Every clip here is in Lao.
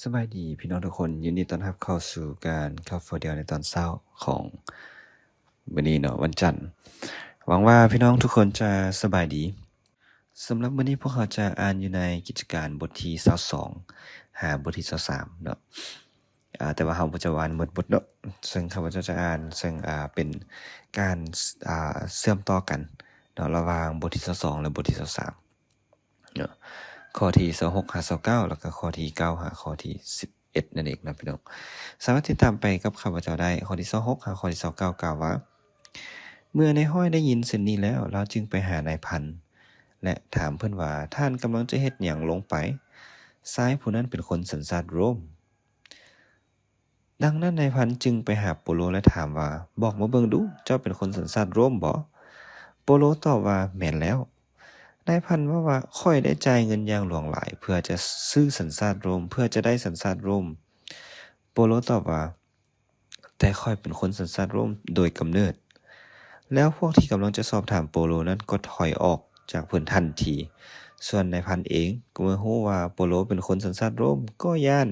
ສະບາຍດີພີ່ນ້ອງທຸກຄົນ, ຍິນດີຕ້ອນຮັບເຂົ້າສູ່ການຂ່າວຟ້າວດຽວໃນຕອນເຊົ້າຂອງມື້ນີ້ເນາະ, ວັນຈັນ. ຫວັງວ່າພີ່ນ້ອງທຸກຄົນຈະສະບາຍດີ. ສຳລັບມື້ນີ້ພວກເຮົາຈະອ່ານຢູ່ໃນກິດຈະການບົດທີຊາວສອງ ຫາບົດທີຊາວສາມເນາະ. ອາ ແຕ່ວ່າເຮົາບໍ່ຈະອ່ານໝົດບົດເນາະ, ເຊິ່ງຂ້າພະເຈົ້າຈະອ່ານ ເຊິ່ງ ອາ ເປັນການ ອາ ເຊື່ອມຕໍ່ກັນເນາະ ລະຫວ່າງບົດທີຊາວສອງ ແລະ ບົດທີຊາວສາມເນາະ, ຂໍ້ທີຊາວຫົກຫາຊາວເກົ້າ ແລ້ວກໍຂໍ້ທີເກົ້າຫາຂໍ້ທີສິບເອັດນັ້ນເອງນະພີ່ນ້ອງ. ສາມາດຕິດຕາມໄປກັບຂ້າພະເຈົ້າໄດ້. ຂໍ້ທີຊາວຫົກຫາຂໍ້ທີຊາວເກົ້າກ່າວວ່າ, ເມື່ອນາຍຮ້ອຍໄດ້ຍິນເຊັ່ນນີ້ແລ້ວ, ລາວຈຶ່ງໄປຫານາຍພັນ ແລະ ຖາມເພິ່ນວ່າ, ທ່ານກຳລັງຈະເຮັດຫຍັງລົງໄປ? ຊາຍຜູ້ນັ້ນເປັນຄົນສັນຊາດໂຣມ. ດັ່ງນັ້ນນາຍພັນຈຶ່ງໄປຫາໂປໂລ ແລະ ຖາມວ່າ, ບອກມາເບິ່ງດູ, ເຈົ້າເປັນຄົນສັນຊາດໂຣມບໍ? ໂປໂລຕອບວ່າ, ແມ່ນແລ້ວ. ນາຍພັນເວົ້າວ່າ, ຂ້ອຍໄດ້ຈ່າຍເງິນຢ່າງຫຼວງຫຼາຍ ເພື່ອຈະຊື້ສັນຊາດໂຣມ, ເພື່ອຈະໄດ້ສັນຊາດໂຣມ. ໂປໂລຕອບວ່າ, ແຕ່ຂ້ອຍເປັນຄົນສັນຊາດໂຣມໂດຍກຳເນີດ. ແລ້ວພວກທີ່ກຳລັງຈະສອບຖາມໂປໂລນັ້ນກໍຖອຍອອກຈາກເພິ່ນທັນທີ. ສ່ວນນາຍພັນເອງກໍເມື່ອຮູ້ວ່າໂປໂລເປັນຄົນສັນຊາດໂຣມກໍຢ້ານ,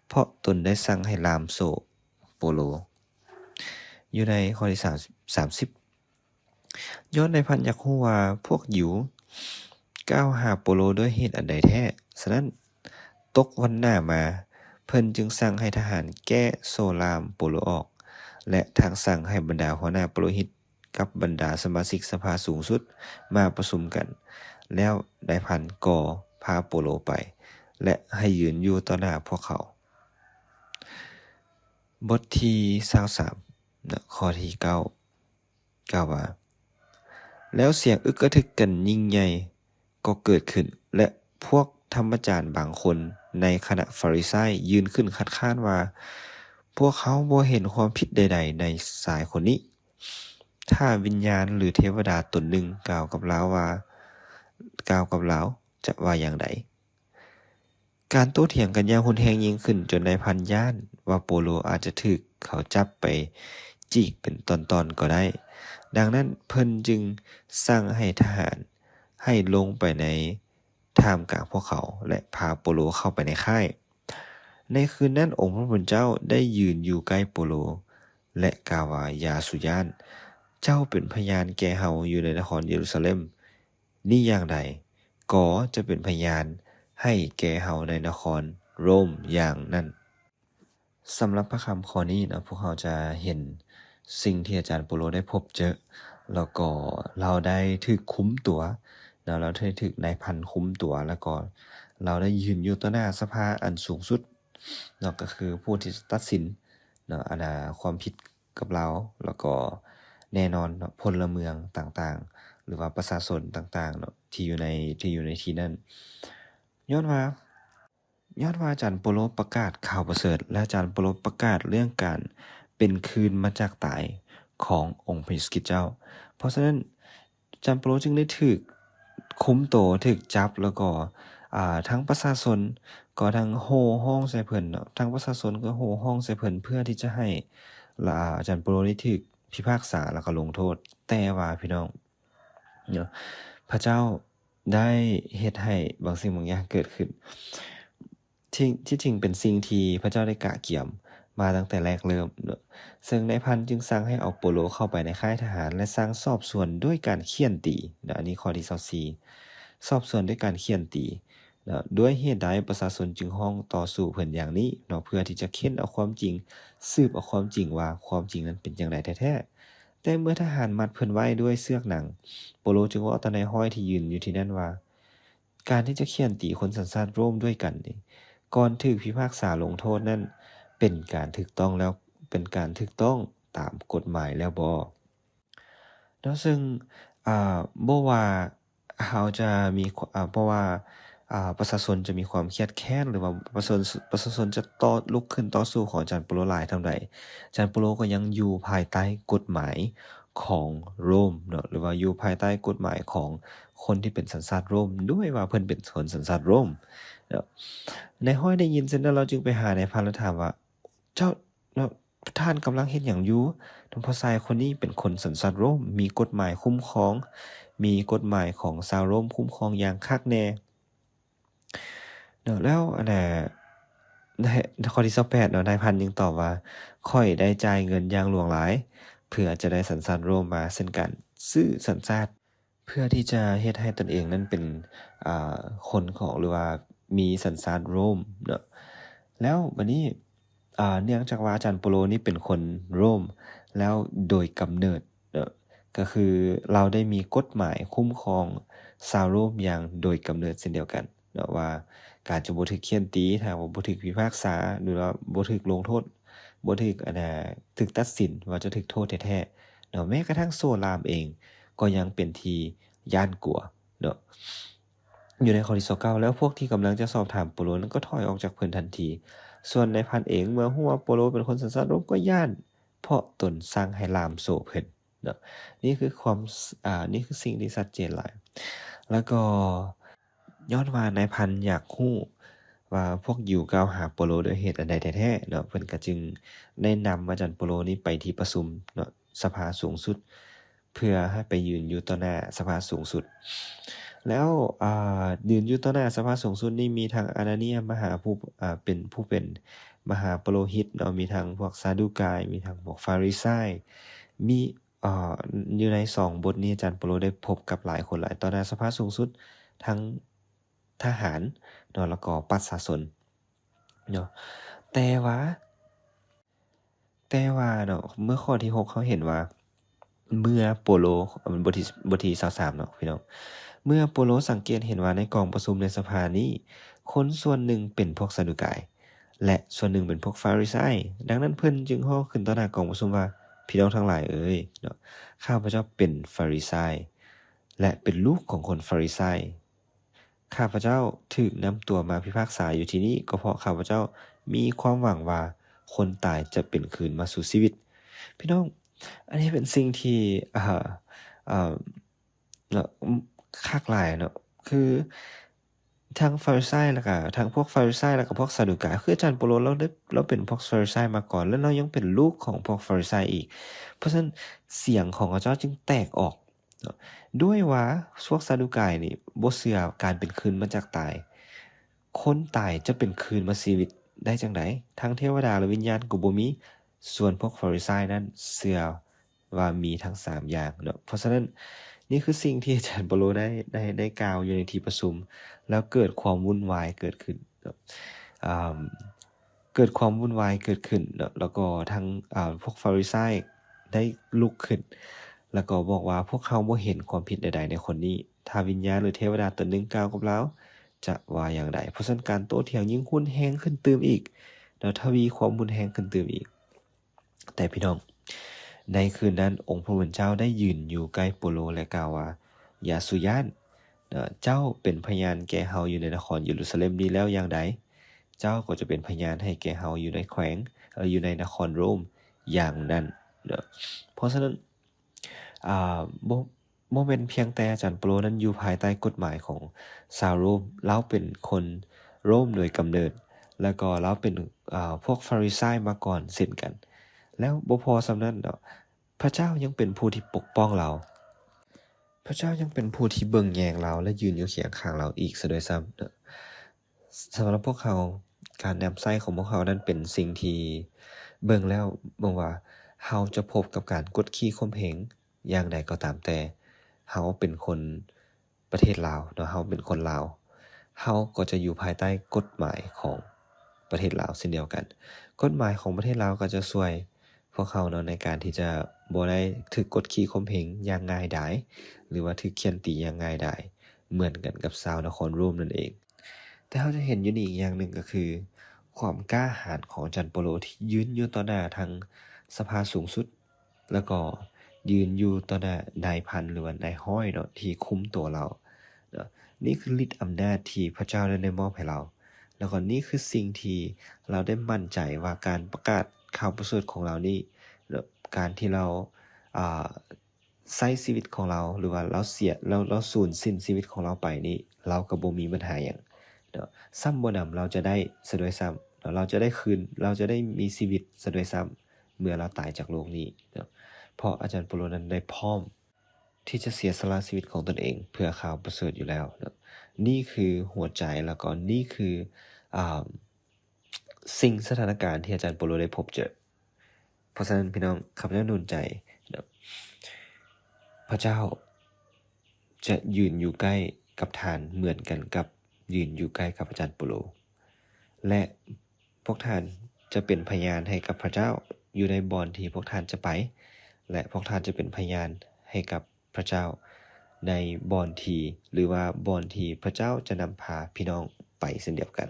ເພາະຕົນໄດ້ສັ່ງໃຫ້ລ່າມໂສ້ໂປໂລ. ຢູ່ໃນຂໍ້ທີສາມສິບ ຍ້ອນນາຍພັນຢາກຮູ້ວ່າພວກຢິວກ່າວຫາໂປໂລດ້ວຍເຫດອັນໃດແທ້. ສະນັ້ນ, ຕົກວັນໜ້າມາ, ເພິ່ນຈຶ່ງສັ່ງໃຫ້ທະຫານແກ້ໂສ້ລ່າມໂປໂລອອກ ແລະ ທັງສັ່ງໃຫ້ບັນດາຫົວໜ້າປະໂລຫິດກັບບັນດາສະມາຊິກສະພາສູງສຸດມາປະຊຸມກັນ. ແລ້ວນາຍພັນກໍພາໂປໂລໄປ ແລະ ໃຫ້ຢືນຢູ່ຕໍ່ໜ້າພວກເຂົາ. ບົດທີຊາວສາມ ນະ ຂໍ້ທີເກົ້າ ກ່າວວ່າ, ແລ້ວສຽງອຶກກະທຶກກັນຍິ່ງໃຫຍ່ກໍເກີດຂຶ້ນ ແລະ ພວກທຳມະຈານບາງຄົນໃນຄະນະຟາຣິໄຊຍື່ນຂຶ້ນຄັດຄ້ານວ່າ, ພວກເຮົາບໍ່ເຫັນຄວາມຜິດໃດໆໃນຊາຍຄົນນີ້. ຖ້າວິນຍານ ຫຼື ເທວະດາຕົນໜຶ່ງກ່າວກັບລາວວ່າ, ກ່າວກັບລາວຈະວ່າຢ່າງໃດ? ການໂຕ້ຖຽງກັນຢ່າງຮຸນແຮງຍິ່ງຂຶ້ນ ຈົນນາຍພັນຢ້ານວ່າໂປໂລອາດຈະຖືກເຂົາຈັບໄປຈີກເປັນຕອນໆກໍໄດ້. ດັ່ງນັ້ນເພິ່ນຈຶ່ງສັ່ງໃຫ້ທະຫານໃຫ້ລົງໄປໃນທ່າມກາງພວກເຂົາ ແລະ ພາໂປໂລເຂົ້າໄປໃນຄ້າຍ. ໃນຄືນນັ້ນ ອົງພະຜູ້ເປັນເຈົ້າໄດ້ຢືນຢູ່ໃກ້ໂປໂລ ແລະ ກ່າວວ່າ, ຢ່າສູ່ຢ້ານ. ເຈົ້າເປັນພະຍານແກ່ເຮົາຢູ່ໃນນະຄອນເຢຣູຊາເລັມ. ນີ້ຢ່າງໃດກໍຈະເປັນພະຍານໃຫ້ແກ່ເຮົາໃນນະຄອນໂຣມຢ່າງນັ້ນ. ສຳລັບພະຄຳຂໍ້ນີ້ເນາະ, ພວກເຮົາຈະເຫັນສິ່ງທີ່ອາຈານໂປໂລໄດ້ພົບເຈີ, ແລ້ວກໍລາວໄດ້ຖືກຄຸມຕົວເນາະ, ລາວໄດ້ຖືກນາຍພັນຄຸມຕົວ, ແລ້ວກໍລາວໄດ້ຢືນຢູ່ຕໍ່ໜ້າສະພາອັນສູງສຸດເນາະ, ກໍຄືຜູ້ທີ່ຈະຕັດສິນເນາະ, ອັນນາ ຄວາມຜິດ ກັບລາວ ແລ້ວກໍແນ່ນອນເນາະ ພົນລະເມືອງຕ່າງໆ ຫຼືວ່າປະຊາຊົນຕ່າງໆເນາະ ທີ່ຢູ່ໃນ ທີ່ຢູ່ໃນທີ່ນັ້ນ. ຍ້ອນວ່າ ຍ້ອນວ່າອາຈານໂປໂລປະກາດຂ່າວປະເສີດ ແລະ ອາຈານໂປໂລປະກາດເລື່ອງການເປັນຄືນມາຈາກຕາຍຂອງອົງພະເຢຊູຄຣິດເຈົ້າ. ເພາະສະນັ້ນ ອາຈານໂປໂລຈຶ່ງໄດ້ຖືກຄຸມໂຕ, ຖືກຈັບ, ແລ້ວກໍ ອ່າ ທັງປະຊາຊົນກໍທັງໂຫ່ຮ້ອງໃສ່ເພິ່ນເນາະ, ທັງປະຊາຊົນກໍໂຫ່ຮ້ອງໃສ່ເພິ່ນເພື່ອທີ່ຈະໃຫ້ ອາ ອາຈານໂປໂລນີ້ຖືກພິພາກສາ ແລ້ວກໍລົງໂທດ. ແຕ່ວ່າພີ່ນ້ອງເນາະ, ພະເຈົ້າໄດ້ເຮັດໃຫ້ບາງສິ່ງບາງຢ່າງເກີດຂຶ້ນ. ທີ່ ທີ່ຈິງເປັນສິ່ງທີ່ພະເຈົ້າໄດ້ກະກຽມມາຕັ້ງແຕ່ແລກເລີ່ມເນາະ. ເຊິ່ງນາຍພັນຈຶ່ງສັ່ງໃຫ້ເອົາໂປໂລເຂົ້າໄປໃນຄ້າຍທະຫານ ແລະ ສັ່ງສອບສວນດ້ວຍການຂ້ຽນຕີເນາະ. ອັນນີ້ຂໍ້ທີຊາວສີ່ ສອບສວນດ້ວຍການຂ້ຽນຕີເນາະ. ດ້ວຍເຫດໃດປະຊາຊົນຈຶ່ງຮ້ອງຕໍ່ສູ້ເພິ່ນຢ່າງນີ້ເນາະ ເພື່ອທີ່ຈະເຄົ້ນເອົາຄວາມຈິງ, ສືບເອົາຄວາມຈິງວ່າຄວາມຈິງນັ້ນເປັນຈັ່ງໃດແທ້ໆ. ແຕ່ເມື່ອທະຫານມັດເພິ່ນໄວ້ດ້ວຍເຊືອກໜັງ, ໂປໂລຈຶ່ງເວົ້າຕໍ່ນາຍຮ້ອຍທີ່ຢືນຢູ່ທີ່ນັ້ນວ່າ, ການທີ່ຈະຂ້ຽນຕີຄົນສັນຊາດໂຣມດ້ວຍກັນນີ້ ກ່ອນຖືກພິພາກສາລົງໂທດນັ້ນ ເປັນການຖືກຕ້ອງແລ້ວ ເປັນການຖືກຕ້ອງຕາມກົດໝາຍແລ້ວບໍ? ເນາະ ເຊິ່ງ ອ່າ ບໍ່ວ່າເຮົາຈະມີ ຄ- ອ່າ ບໍ່ວ່າ ອ່າ ປະຊາຊົນຈະມີຄວາມຄຽດແຄ້ນ ຫຼືວ່າປະຊາຊົນ ປະຊາຊົນຈະຕໍ່ ລຸກຂຶ້ນຕໍ່ສູ້ຂອງອາຈານໂປໂລຫຼາຍເທົ່າໃດ, ອາຈານໂປໂລກໍຍັງຢູ່ພາຍໃຕ້ກົດໝາຍຂອງໂຣມເນາະ ຫຼືວ່າຢູ່ພາຍໃຕ້ກົດໝາຍຂອງ ຄົນທີ່ເປັນສັນຊາດໂຣມ ດ້ວຍວ່າເພິ່ນເປັນຄົນສັນຊາດໂຣມເນາະ. ນາຍຮ້ອຍໄດ້ຍິນເຊັ່ນນັ້ນ ລາວຈຶ່ງໄປຫານາຍພັນ ແລະ ຖາມວ່າ, ເຈົ້າເນາະ, ທ່ານກຳລັງເຮັດຫຍັງຢູ່? ເພາະຊາຍຄົນນີ້ເປັນຄົນສັນຊາດໂຣມ, ມີກົດໝາຍຄຸ້ມຄອງ, ມີກົດໝາຍຂອງຊາວໂຣມຄຸ້ມຄອງຢ່າງຄັກແນ່. ເນາະ ແລ້ວອັນນ່າ ໃນຂໍ້ທີຊາວແປດເນາະ, ນາຍພັນຍັງຕອບວ່າ ຂ້ອຍໄດ້ຈ່າຍເງິນຢ່າງຫຼວງຫຼາຍ ເພື່ອຈະໄດ້ສັນຊາດໂຣມມາເຊັ່ນກັນ, ຊື້ສັນຊາດ ເພື່ອທີ່ຈະເຮັດໃຫ້ຕົນເອງນັ້ນເປັນ ອ່າ ຄົນຂອງ ຫຼືວ່າມີສັນຊາດໂຣມເນາະ. ແລ້ວບັດນີ້ ອ່າ ເນື່ອງຈາກວ່າອາຈານໂປໂລນີ້ເປັນຄົນໂຣມ ແລ້ວໂດຍກຳເນີດເນາະ ກໍຄືລາວໄດ້ມີກົດໝາຍຄຸ້ມຄອງຊາວໂຣມຢ່າງໂດຍກຳເນີດເຊັ່ນດຽວກັນເນາະ ວ່າການຈະບໍ່ຖືກຂ້ຽນຕີ ຖ້າວ່າບໍ່ຖືກພິພາກສາ ຫຼືວ່າບໍ່ຖືກລົງໂທດ ບໍ່ຖືກ ອັນນ່າ ຖືກຕັດສິນວ່າຈະຖືກໂທດແທ້ໆເນາະ, ແມ້ກະທັ່ງໂສ້ລາມເອງກໍຍັງເປັນທີ່ຢ້ານກົວເນາະ. ຢູ່ໃນຂໍ້ທີຊາວເກົ້າ ແລ້ວພວກທີ່ກຳລັງຈະສອບຖາມໂປໂລນັ້ນກໍຖອຍອອກຈາກເພິ່ນທັນທີ. ສ່ວນນາຍພັນເອງ ເມື່ອຮູ້ວ່າໂປໂລເປັນຄົນສັນຊາດໂຣມ ກໍຢ້ານ ເພາະຕົນສັ່ງໃຫ້ລ່າມໂສ້ເພິ່ນເນາະ. ນີ້ຄືຄວາມ ອ່າ ນີ້ຄືສິ່ງທີ່ຊັດເຈນຫຼາຍ. ແລ້ວກໍຍ້ອນວ່ານາຍພັນຢາກຮູ້ວ່າພວກຢິວກ່າວຫາໂປໂລດ້ວຍເຫດອັນໃດແທ້ໆເນາະ, ເພິ່ນກໍຈຶ່ງໄດ້ນຳອາຈານໂປໂລນີ້ໄປທີ່ປະຊຸມເນາະ ສະພາສູງສຸດ ເພື່ອໃຫ້ໄປຢືນຢູ່ຕໍ່ໜ້າສະພາສູງສຸດ. ແລ້ວ ອ່າ ຢືນຢູ່ຕໍ່ໜ້າສະພາສູງສຸດນີ້ ມີທັງອານາເນຍມະຫາຜູ້ ອ່າ ເປັນ ຜູ້ເປັນມະຫາປະໂລຫິດເນາະ, ມີທັງພວກຊາດູກາຍ, ມີທັງພວກຟາຣິໄຊ, ມີ ອ່າ ຢູ່ໃນສອງບົດນີ້ ອາຈານໂປໂລໄດ້ພົບກັບຫຼາຍຄົນຫຼາຍ ຕໍ່ໜ້າສະພາສູງສຸດ ທັງທະຫານເນາະ ແລ້ວກໍປະຊາຊົນເນາະ. ແຕ່ວ່າ ແຕ່ວ່າເນາະ ເມື່ອຂໍ້ທີຫົກ ເຮົາເຫັນວ່າ ເມື່ອໂປໂລ ບົດທີ ບົດທີຊາວສາມເນາະພີ່ນ້ອງ, ເມື່ອໂປໂລສັງເກດເຫັນວ່າໃນກອງປະຊຸມໃນສະພານີ້ ຄົນສ່ວນໜຶ່ງເປັນພວກຊາດູກາຍ ແລະ ສ່ວນໜຶ່ງເປັນພວກຟາຣິໄຊ, ດັ່ງນັ້ນເພິ່ນຈຶ່ງຮ້ອງຂຶ້ນຕໍ່ໜ້າກອງປະຊຸມວ່າ ພີ່ນ້ອງທັງຫຼາຍເອີຍເນາະ, ຂ້າພະເຈົ້າເປັນຟາຣິໄຊ ແລະ ເປັນລູກຂອງຄົນຟາຣິໄຊ. ຂ້າພະເຈົ້າຖືກນຳຕົວມາພິພາກສາຢູ່ທີ່ນີ້ ກໍເພາະຂ້າພະເຈົ້າມີຄວາມຫວັງວ່າຄົນຕາຍຈະເປັນຄືນມາສູ່ຊີວິດ. ພີ່ນ້ອງ, ອັນນີ້ເປັນສິ່ງທີ່ ເອີ ເອີ ເນາະ ຄັກຫຼາຍເນາະ, ຄືທັງຟາຣິໄຊ ແລ້ວກະທັງພວກຟາຣິໄຊ ແລ້ວກະພວກຊາດູກາຍ, ຄືອາຈານໂປໂລລາວໄດ້ ລາວເປັນພວກຟາຣິໄຊມາກ່ອນ ແລ້ວລາວຍັງເປັນລູກຂອງພວກຟາຣິໄຊອີກ. ເພາະສະນັ້ນສຽງຂອງເຂົາເຈົ້າຈຶ່ງແຕກອອກ ເນາະ ດ້ວຍວ່າພວກຊາດູກາຍນີ້ບໍ່ເຊື່ອການເປັນຄືນມາຈາກຕາຍ. ຄົນຕາຍຈະເປັນຄືນມາຊີວິດໄດ້ຈັ່ງໃດ? ທັງເທວະດາ ແລະ ວິນຍານກໍບໍ່ມີ. ສ່ວນພວກຟາຣິໄຊນັ້ນເຊື່ອວ່າມີທັງສາມຢ່າງເນາະ. ເພາະສະນັ້ນ ນີ້ຄືສິ່ງທີ່ອາຈານເປາໂລໄດ້ ໄດ້ ໄດ້ກ່າວຢູ່ໃນທີ່ປະຊຸມ ແລ້ວເກີດຄວາມວຸ່ນວາຍເກີດຂຶ້ນເນາະ. ອ່າ ເກີດຄວາມວຸ່ນວາຍເກີດຂຶ້ນເນາະ ແລ້ວກໍທັງ ອ່າ ພວກຟາຣິໄຊໄດ້ລຸກຂຶ້ນ ແລ້ວກໍບອກວ່າ ພວກເຮົາບໍ່ເຫັນຄວາມຜິດໃດໆໃນຄົນນີ້. ຖ້າວິນຍານ ຫຼື ເທວະດາຕົນໜຶ່ງກ່າວກັບລາວ ຈະວ່າຢ່າງໃດ? ເພາະສະນັ້ນ ການໂຕ້ຖຽງຍິ່ງຮຸນແຮງຂຶ້ນຕື່ມອີກ ແລ້ວທະວີຄວາມຮຸນແຮງຂຶ້ນຕື່ມອີກ. ແຕ່ພີ່ນ້ອງ, ໃນຄືນນັ້ນ ອົງພະຜູ້ເປັນເຈົ້າໄດ້ຢືນຢູ່ໃກ້ໂປໂລ ແລະ ກ່າວວ່າ, ຢ່າສູ່ຢ້ານ, ເຈົ້າເປັນພະຍານແກ່ເຮົາຢູ່ໃນນະຄອນເຢຣູຊາເລັມນີ້ແລ້ວຢ່າງໃດ, ເຈົ້າກໍຈະເປັນພະຍານໃຫ້ແກ່ເຮົາຢູ່ໃນແຂວງ, ເອີ ຢູ່ໃນນະຄອນໂຣມຢ່າງນັ້ນ. ເພາະສະນັ້ນ, ອ່າ ບໍ່ ບໍ່ແມ່ນພຽງແຕ່ອາຈານໂປໂລນັ້ນຢູ່ພາຍໃຕ້ກົດໝາຍຂອງຊາວໂຣມ, ລາວເປັນຄົນໂຣມໂດຍກຳເນີດ ແລ້ວກໍລາວເປັນ ອ່າ ພວກຟາຣິໄຊມາກ່ອນເຊັ່ນກັນ. ແລ້ວບໍ່ພໍສ່ຳນັ້ນເນາະ, ພະເຈົ້າຍັງເປັນຜູ້ທີ່ປົກປ້ອງລາວ, ພະເຈົ້າຍັງເປັນຜູ້ທີ່ເບິ່ງແຍງລາວ ແລະ ຢືນຢູ່ຄຽງຂ້າງລາວອີກຊະດ້ວຍຊ້ຳເນາະ. ສຳລັບພວກເຮົາ, ການນຳໃຊ້ຂອງພວກເຮົານັ້ນເປັນສິ່ງທີ່ເບິ່ງແລ້ວ ເບິ່ງວ່າເຮົາຈະພົບກັບການກົດຂີ່ຂົ່ມເຫງຢ່າງໃດກໍຕາມແຕ່, ເຮົາເປັນຄົນປະເທດລາວເນາະ, ເຮົາເປັນຄົນລາວ, ເຮົາກໍຈະຢູ່ພາຍໃຕ້ກົດໝາຍຂອງປະເທດລາວເຊັ່ນດຽວກັນ. ກົດໝາຍຂອງປະເທດລາວກໍຈະຊ່ວຍ ພວກເຮົາເນາະ ໃນການທີ່ຈະບໍ່ໄດ້ຖືກກົດຂີ່ຂົ່ມເຫງຢ່າງງ່າຍດາຍ ຫຼືວ່າຖືກຂ້ຽນຕີຢ່າງງ່າຍດາຍ ເໝືອນກັນກັບຊາວນະຄອນໂຣມນັ້ນເອງ. ແຕ່ເຮົາຈະເຫັນຢູ່ນີ້ອີກຢ່າງໜຶ່ງກໍຄື ຄວາມກ້າຫານຂອງອາຈານໂປໂລທີ່ຢືນຢູ່ຕໍ່ໜ້າທັງສະພາສູງສຸດ ແລ້ວກໍຢືນຢູ່ຕໍ່ໜ້ານາຍພັນ ຫຼືວ່ານາຍຮ້ອຍເນາະ ທີ່ຄຸມຕົວລາວເນາະ. ນີ້ຄືລິດອຳນາດທີ່ພະເຈົ້ານັ້ນໄດ້ມອບໃຫ້ລາວ. ແລ້ວກໍນີ້ຄືສິ່ງທີ່ລາວໄດ້ໝັ້ນໃຈວ່າການປະກາດຂ່າວປະເສີດຂອງລາວນີ້ ແລະ ການທີ່ລາວ ອ່າ ໃຊ້ຊີວິດຂອງລາວ ຫຼືວ່າລາວເສຍ ລາວ ລາວສູນສິ້ນຊີວິດຂອງລາວໄປນີ້ ລາວກໍບໍ່ມີບັນຫາຫຍັງເນາະ. ຊ້ຳບໍ່ນຳ ລາວຈະໄດ້ຊະດ້ວຍຊ້ຳເນາະ, ລາວຈະໄດ້ຄືນ ລາວຈະໄດ້ມີຊີວິດຊະດ້ວຍຊ້ຳ ເມື່ອລາວຕາຍຈາກໂລກນີ້ເນາະ. ເພາະອາຈານໂປໂລນັ້ນໄດ້ພ້ອມ ທີ່ຈະເສຍສະຫຼະຊີວິດຂອງຕົນເອງເພື່ອຂ່າວປະເສີດຢູ່ແລ້ວເນາະ. ນີ້ຄືຫົວໃຈ ແລ້ວກໍນີ້ຄື ອ່າ ສິ່งสถานการณ์ที่อาจารย์เปาโลได้พบเจอ เพราะฉะนั้นพี่น้อง ข้าพเจ้าหนุนใจ พระเจ้าจะยืนอยู่ใกล้กับท่านเหมือนกันกับยืนอยู่ใกล้กับอาจารย์เปาโล และพวกท่านจะเป็นพยานให้กับพระเจ้าอยู่ในบ่อนที่พวกท่านจะไป และพวกท่านจะเป็นพยานให้กับพระเจ้าในบ่อนที่ หรือว่าบ่อนที่พระเจ้าจะนำพาพี่น้องไปเช่นเดียวกัน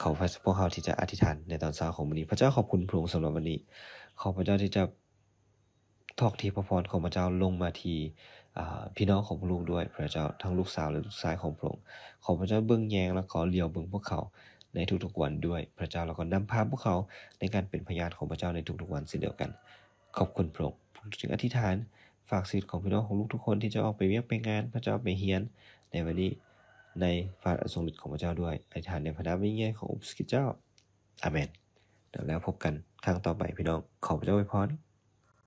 ขอพวกเราที่จะอธิษฐานในตอนเช้าของมื้อนี้ พระเจ้าขอบคุณพระองค์สำหรับวันนี้ ขอพระเจ้าที่จะ ทอกเทพระพรของพระเจ้าลงมาที่ อ่า พี่น้องของพวกลูกด้วย พระเจ้า ทั้งลูกสาวและลูกชายของพระองค์ ขอพระเจ้าเบิ่งแยง และขอเหลียวเบิ่งพวกเขาในทุกๆวันด้วย พระเจ้า แล้วก็นำพาพวกเขาในการเป็นพยานของพระเจ้าในทุกๆวันเช่นเดียวกัน ขอบคุณพระองค์ จึงอธิษฐานฝากชีวิตของพี่น้องของลูกทุกคนที่จะออกไปเวียกไปงาน พระเจ้า ไปเฮียนในวันนี้ ในพระอันทรงฤทธิ์ของพระเจ้าด้วย อธิษฐานในพระนามยิ่งใหญ่ขององค์พระคริสต์เจ้า อาเมน แล้วพบกันครั้งต่อไปพี่น้อง ขอพระเจ้าอวยพร